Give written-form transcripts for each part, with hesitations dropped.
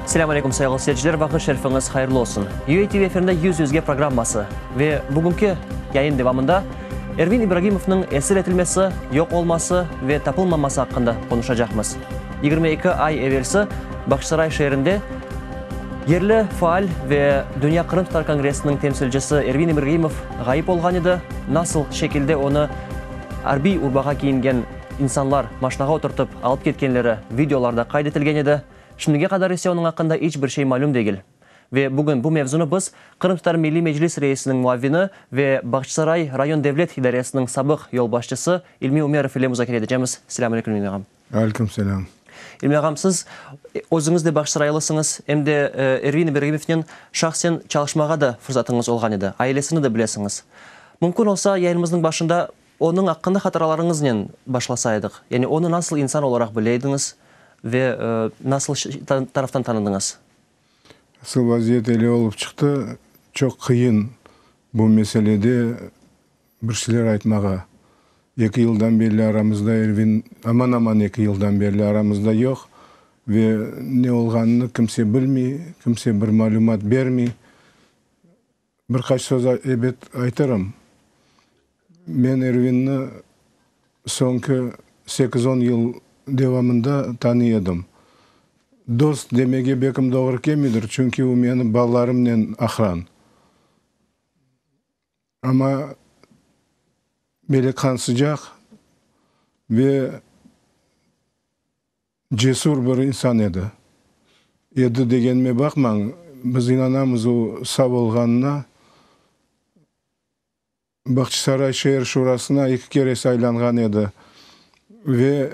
Selâm aleyküm, sayğılı seyirciler, vaqıt şerifiñiz hayırlı olsun. UATV efirinde Yüz yüzge programması ve bugünki yayın devamında Ervin İbragimovnıñ esir etilmesi, yoq olması ve tapılmaması aqqında qonuşacaqmız. 22 ay evelsi Bağçasaray şeerinde yerli faal ve Dünya Qırımtatar Kongressiniñ temsilcisi Ervin İbragimov ğayıp olğan edi. Nasıl şekilde onı arbiy urbağa kiyingen insanlar maşnağa oturtıp alıp ketkenleri videolarda qayd etilgen edi. Şimdige qadar ise onıñ aqqında iç bir şey malüm degil. Ve bugün bu mevzunı biz Qırımtatar Milliy Meclis reisiniñ muavini ve Bağçasaray rayon devlet idaresiniñ sabıq yolbaşçısı İlmi Ümerov ile muzakere etecemiz. Selâm aleyküm, İlmi ağam. Aleyküm selâm. İlmi ağam, siz özüñiz de Bağçasaraylısıñız, em de Ervin İbragimovnen şahsen çalışmağa da fırsatıñız olğan edi, ailesini de bilesiñiz. Mümkün olsa, yayınımıznıñ başında onıñ aqqında hatıralarıñıznen başlasaydıq. Yani onı nasıl insan olaraq bile ediñiz ve nasıl taraftan tanıdıñız? Asıl vaziyet öyle olıp çıqtı, çoq qıyın bu meselede bir şeyler aytmağa. Eki yıldan berli aramızda Ervin, aman-aman eki yıldan berli aramızda yoq ve ne olğanını kimse bilmey, kimse bir malümat bermey. Bir qaç söz ebet aytırım. Men Ervinni soñki sekiz-on yıl devamında tanıy edim. Dost demege bekim doğru kelmeydir, çünki o meni balalarımnen aqran. Amma böyle qansıcaq ve cesur bir insan edi. Edi degenime baqmañ, biz inanamız o sağ olğanına. Bağçasaray şeer şurasına eki kere saylanğan edi ve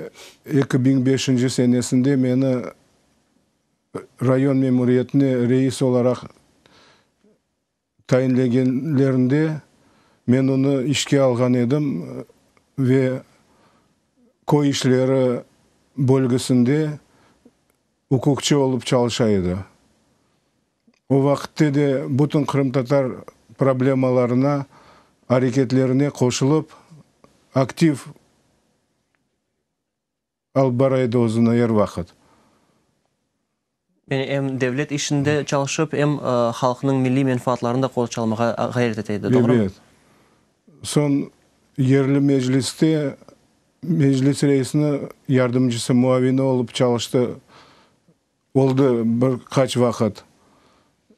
2005-nci senesinde meni rayon memuriyetine reis olaraq Tayinlegenlerinde men onı işke alğan edim ve köy işleri bölgisinde uquqçı olıp çalışa edi. O vaqıtte de bütün qırımtatar problemalarına, areketlerine qoşulıp, aktiv Alıp bara edi özüni er vaqıt. Yani em devlet işinde çalışıp, em halqnıñ milliy menfaatlarını da qorçalamağa ğayret ete edi, doğrumı? Ebet. Soñ yerli mecliste meclis reisiniñ yardımcısı, muavini olıp çalıştı, oldı bir qaç vaqıt.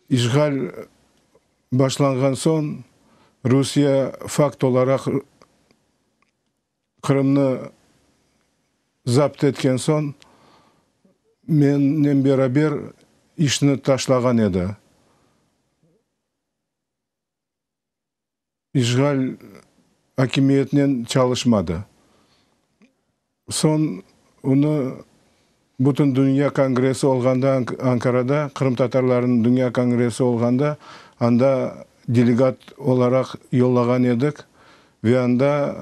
İşğal başlanğan soñ Rusiye fakt olaraq Qırımnı zapt etken soñ, mennen beraber işni taşlağan edi. İşğal akimiyetnen çalışmadı. Soñ onı Bütün Dünya Kongressi olğanda Ankarada, Qırımtatarlarnıñ Dünya Kongressi olğanda, anda delegat olaraq yollağan edik ve anda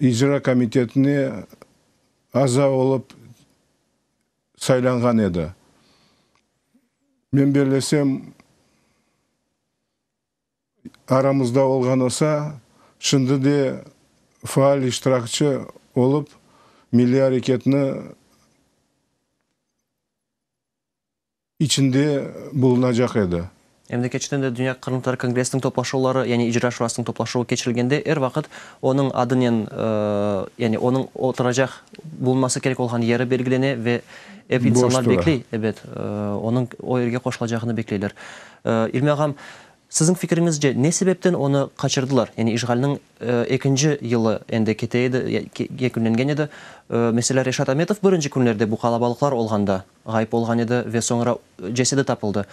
icra komitetine aza olıp saylanğan edi. Men bellesem, aramızda olğan olsa, şimdi de faal iştirakçı olıp, milliy areketni içinde bulunacaq edi. Em de keçten de Dünya Qırımtatar Kongressiniñ toplaşuvları, yani İcra Şurasınıñ toplaşuvı keçirilgende er vaqıt onıñ adınen, yani onıñ oturacaq, bulunması kerek olğan yeri belgilene ve ep insanlar bekley, ebet, onıñ o yerge qoşulacağını bekleyler. İlmi ağam, siziñ fikriñizce, ne sebepten onı qaçırdılar? Yani işğalniñ ekinci yılı endi kete edi, yekünlengen edi. Meselâ, Reşat Ametov birinci künlerde bu qalabalıqlar olğanda ğayıp olğan edi ve soñra cesedi tapıldı.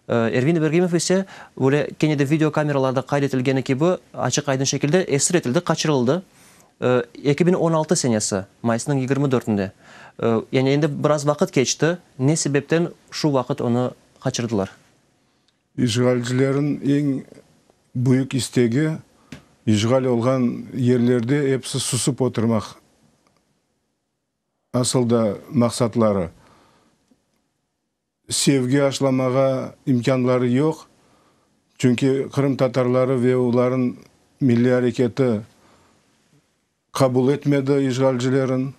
Ervin İbragimov ise, böyle kene de video kameralarda qayd etilgeni kibi, açıq-aydın şekilde esir etildi, qaçırıldı. 2016 senesi, mayısnıñ 24-nde. Yani endi biraz vaqıt keçti. Ne sebepten şu vaqıt onı qaçırdılar? İşğalcilerniñ eñ büyük istegi, işğal olğan yerlerde episi susıp oturmaq, asıl da maqsatları. Sevgi aşlamağa imkânları yoq, çünki qırımtatarları ve olarnıñ milliy areketi qabul etmedi işğalcilerin.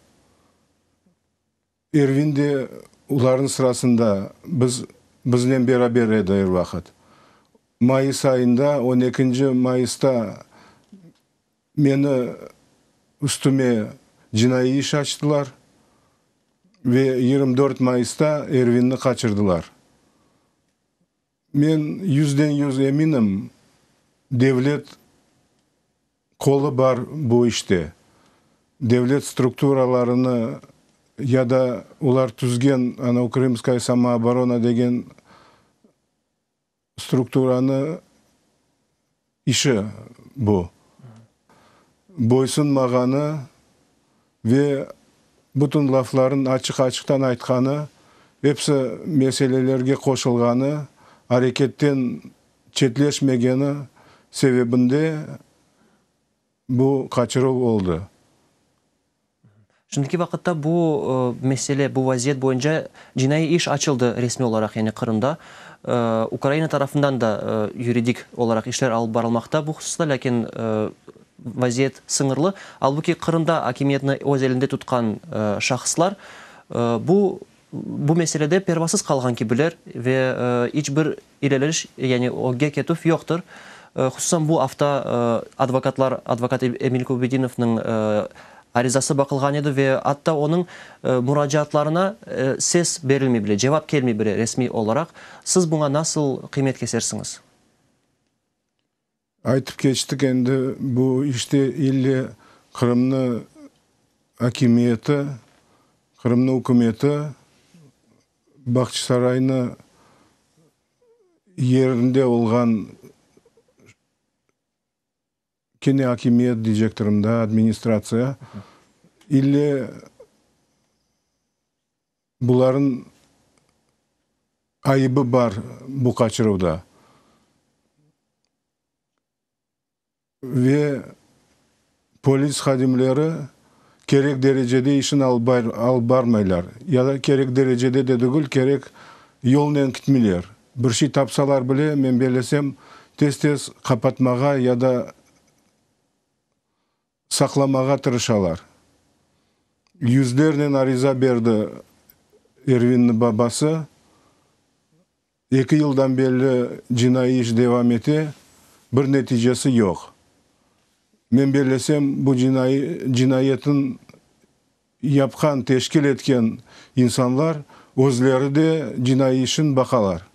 Ervin de olarnıñ sırasında. Biz. biznen beraber edi er vaqıt. Mayıs ayında, on ekinci mayısta meni üstüme cinaiy iş açtılar ve 24 mayısta Ervinni qaçırdılar. Men yüzden yüz eminim, devlet qolu bar bu işte. Devlet strukturalarını ya da olar tüzgen ana Krımskaya samooborona degen strukturanı işi bu. Boysunmağanı ve bütün lafların açıq-açıqtan aytqanı, episi meselelerge qoşulğanı, areketten çetleşmegeni sebebinde bu qaçıruv oldı. Şimdiki vaqıtta bu mesele, bu vaziyet boyunca cinaiy iş açıldı resmiy olaraq, yani Qırımda. Ukraina tarafından da yuridik olaraq işler alıp barılmaqta bu hususta, lâkin vaziyet sıñırlı. Albuki Qırımda akimiyetni öz elinde tutqan şahıslar bu bu meselede pervasız qalğan kibiler ve iç bir ileriş, yani ögge ketüv yoqtır. Hususan bu afta advokatlar, advokat Emil Kurbedinovnıñ arizası baqılğan edi ve atta onıñ muracaatlarına ses berilmey bile, cevap kelmey bile resmiy olaraq. Siz buña nasıl qıymet kesersiñiz? Aytıp keçtik endi, bu işte ille Qırımnı akimiyeti, Qırımnı ükümeti Bağçasaraynı yerinde olğan kene akimiyet diycektirim da, administratsiya, ille buların ayıbı bar bu qaçıruvda. Ve polis hadimleri kerek derecede işini alıp barmaylar. Ya da kerek derecede de degil, kerek yolnen kitmeyler. Bir şey tapsalar bile, men bellesem, tez-tez qapatmağa ya da saqlamağa tırışalar. Yüzlernen ariza berdi Ervinniñ babası. Eki yıldan berli cinaiy iş devam ete, bir neticesi yoq. Men bellesem, bu cinaiy cinayetniñ yapqan, teşkil etken insanlar özleri de cinaiy işin baqalar.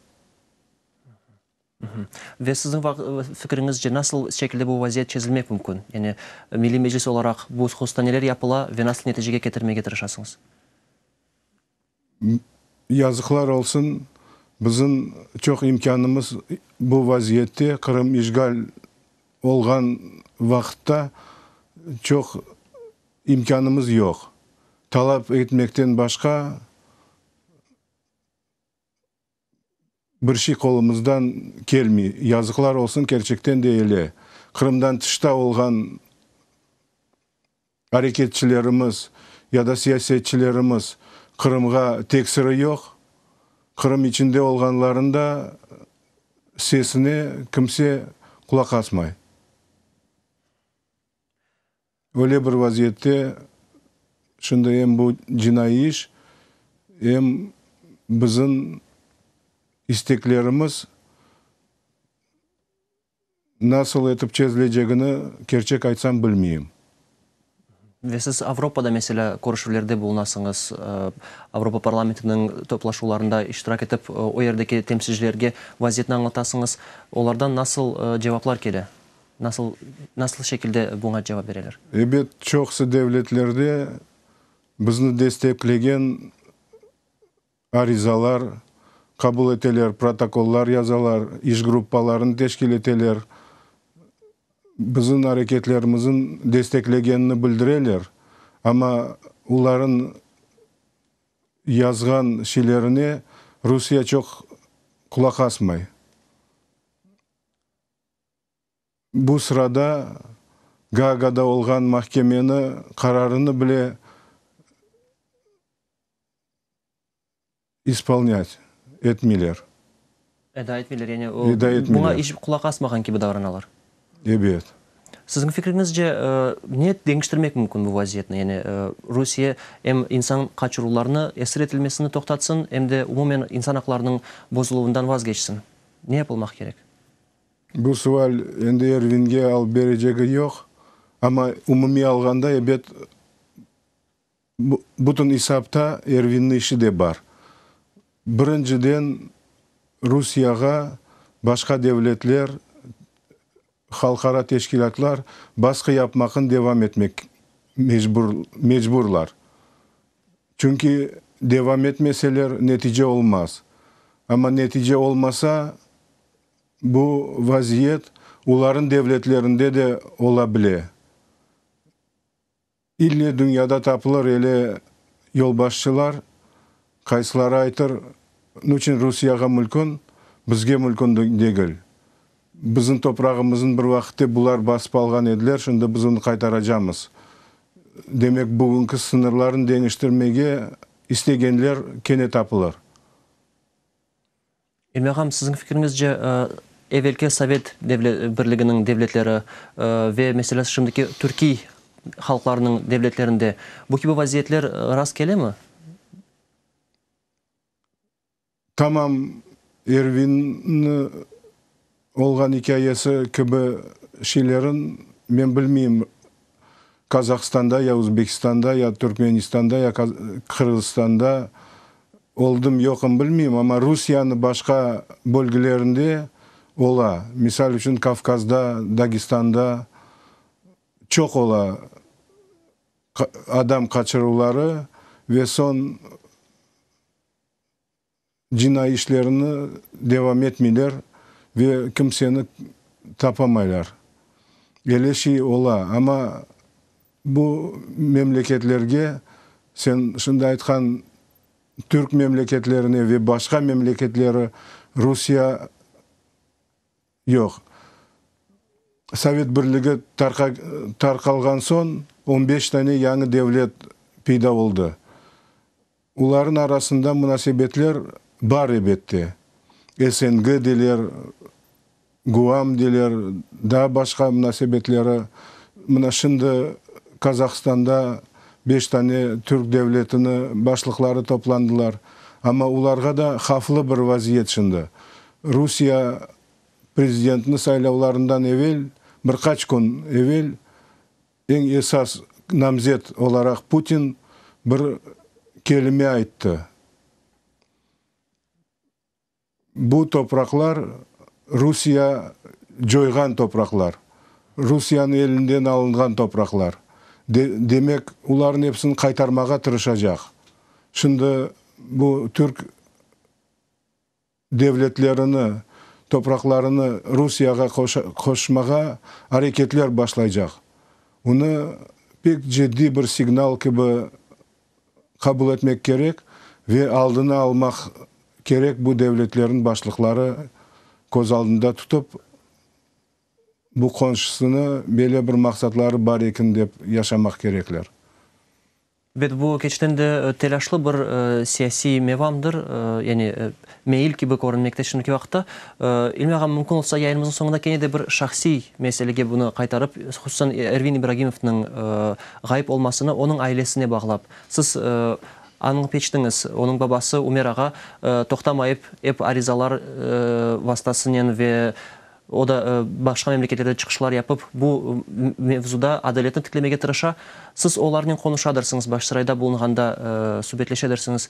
Ve siziñ fikriñizce, nasıl şekilde bu vaziyet çezilmek mümkün? Yani Milliy Meclis olaraq bu hususta neler yapıla ve nasıl neticege ketirmege tırışasıñız? Yazıqlar olsun, bizim çoq imkânımız bu vaziyette, Qırım işğal olğan vaqıtta çoq imkânımız yoq. Talap etmekten başqa bir şey qolumızdan kelmey. Yazıqlar olsun, kerçekten de öyle. Qırımdan tışta olğan areketçilerimiz ya da siyasetçilerimiz Qırımğa teksiri yoq. Qırım içinde olğanların da sesine kimse qulaq asmay. Öyle bir vaziyette şimdi em bu cinaiy iş, em bizim isteklerimiz nasıl etip çezilecegini, kerçek aytsam, bilmeyim. Ve siz Avropada, meselâ, körüşüvlerde bulunasıñız, Avropa parlamentiniñ toplaşuvlarında iştirak etip, o yerdeki temsilcilerge vaziyetni añlatasıñız. Olardan nasıl cevaplar kele? Nasıl, nasıl şekilde buña cevap bereler? Ebet, çoqusı devletlerde bizni desteklegen arizalar qabul eteler, protokollar yazalar, iş gruppalarını teşkil eteler, bizim areketlerimizin desteklegenini bildireler, amma oların yazğan şeylerine Rusiye çoq qulaq asmay. Bu sırada Gaagada olğan mahkemeni qararını bile ispolnât etmeyler. Eda etmeyler, yani buña iç qulaq asmağan kibi davranalar. Ebet. Siziñ fikriñizce, ne deñiştirmek mümkün bu vaziyetni? Yani Rusiye em insan qaçıruvlarnı, esir etilmesini toqtatsın, em de umumen insan aqlarınıñ bozuluvından vazgeçsin. Ne yapılmaq kerek? Bu sual endi Ervinge alıp berecegi yoq, amma umumiy alğanda, ebet, bütün isapta Ervinniñ işi de bar. Birinciden, Rusiyağa başqa devletler, halqara teşkilâtlar basqı yapmaqnı devam etmek mecburlar. Çünki devam etmeseler, netice olmaz. Amma netice olmasa, bu vaziyet olarnıñ devletlerinde de ola bile. İlle dünyada tapılır ele yolbaşçılar, qaysıları aytır, Nuçün Rusiyağa mülkün, bizge mülkün degil. Bizim toprağımıznı bir vaqıtte bular basıp alğan ediler, şimdi biz onı qaytaracamız. Demek, bugünki sıñırlarnı deñiştirmege istegenler kene tapılır. İlmi ağam, siziñ fikriñizce, evelki Sovet Birliginiñ devletleri ve, meselâ, şimdiki türkiy halqlarınıñ devletlerinde bu kibi vaziyetler rast kelemi? Tamam Ervinni olğan ikâyesi kibi şeylerin men bilmeyim, Kazahstanda ya Özbekistanda ya Türkmenistanda ya Qırğızistanda oldım yoqım bilmeyim, amma Rusiyanı başqa bölgelerinde ola. Misal içün Kavkazda, Dagestanda çoq ola adam qaçıruvları ve soñ cinaiy işlerini devam etmeyler ve kimseni tapamaylar. Ele şey ola, amma bu memleketlerge, sen şimdi aytqan türk memleketlerine ve başqa memleketleri Rusiye yoq. Sovet Birligi tarqalğan soñ on beş tane yañı devlet peyda oldı. Olarnıñ arasında munasebetler bar ebette. SNG deyler, GUAM deyler, daa başqa munasebetleri. Mına şimdi Kazahstanda beş tane türk devletini başlıqları toplandılar. Amma olarğa da havflı bir vaziyet şimdi. Rusiye prezidentini saylavlarından evel, bir qaç kün evel Eñ esas namzet olaraq Putin bir kelime ayttı, Bu topraqlar Rusiye coyğan topraqlar, Rusiyeniñ elinden alınğan topraqlar. Demek, olarnıñ episini qaytarmağa tırışacaq. Şimdi bu türk devletlerini, topraqlarını Rusiyağa qoşmağa areketler başlaycaq. Bunı pek ciddiy bir signal kibi qabul etmek kerek ve aldını almaq kerek, bu devletlerniñ başlıqları köz aldında tutıp, bu qonşusını böyle bir maqsatları bar eken dep yaşamaq kerekler. Ebet, bu kerçekten de telâşlı bir siyasiy mevamdır, yani meyil kibi körünmekte şimdiki vaqıtta. İlmi ağam, mümkün olsa, yayınımıznıñ soñunda kene de bir şahsiy meselege bunı qaytarıp, hususan Ervin İbragimovnıñ ğayıp olmasını onıñ ailesine bağlap. Siz añıp keçtiñiz, onıñ babası Ümer ağa toqtamayıp ep arizalar vastasınen ve O da başqa memleketlerde çıqışlar yapıp, bu mevzuda adaletni tiklemege tırışa. Siz olarnen qonuşadırsıñız, Başsarayda bulunğanda subetleşedirsiñiz.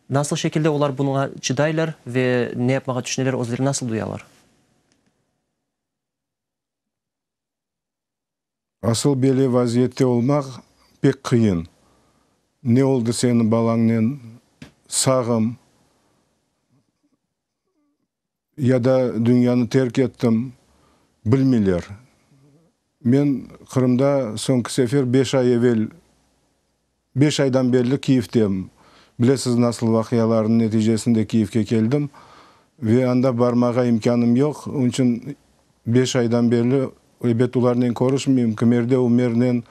Nasıl şekilde olar buña çıdaylar ve ne yapmağa tüşüneler, özleri nasıl duyalar? Asıl böyle vaziyette olmaq pek qıyın. Ne oldı seniñ balañnen, sağım? Ya da dünyanı terk ettim, bilmeyler. Men Qırımda soñki sefer beş ay evel, beş aydan berli Kiyevdem. Bilesiz, nasıl vaqialarnıñ neticesinde Kiyevge keldim ve anda barmağa imkânım yoq. Onıñ içün beş aydan berli, ebet, olarnen körüşmeyim. Kimerde Ümernen,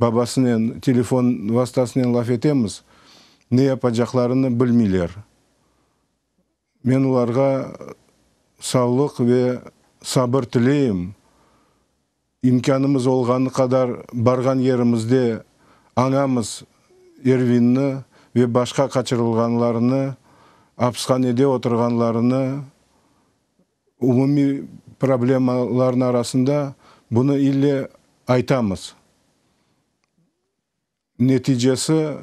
babasınen telefon vastasınen laf etemiz. Ne yapacaqlarını bilmeyler. Men olarğa savlıq ve sabır tileyim. İmkânımız olğanı qadar barğan yerimizde añamız Ervinni ve başqa qaçırılğanlarnı, apishanede oturğanlarnı, umumiy problemalarnıñ arasında bunı ille aytamız. Neticesi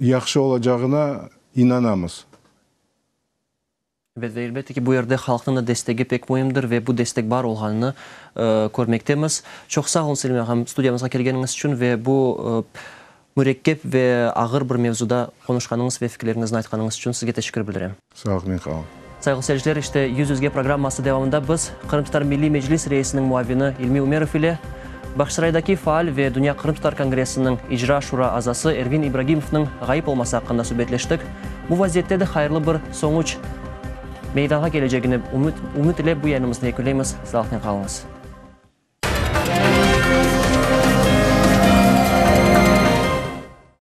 yahşı olacağına inanamız. Ebet, ve elbette ki, bu yerde halqnıñ da destegi pek müimdir ve bu destek bar olğanını körmektemiz. Çoq sağ oluñ, Selim ağam, studiyamızğa kelgeniñiz içün ve bu mürekkep ve ağır bir mevzuda qonuşqanıñız ve fikirleriñizni aytqanıñız içün sizge teşekkür bildirem. Sağlıqnen qalıñ. Sayğılı seyirciler, işte Yüz yüzge programması devamında biz Qırımtatar Milliy Meclis reisiniñ muavini İlmi Ümerov ile Bağçasaraydaki faal ve Dünya Qırımtatar Kongressiniñ İcra Şura azası Ervin İbragimovnıñ ğayıp olması aqqında subetleştik. Bu vaziyette de hayırlı bir soñuç meydanğa kelecegine ümüt ile bu yayınımıznı yekünleymiz. Sağlıqnen qalıñız.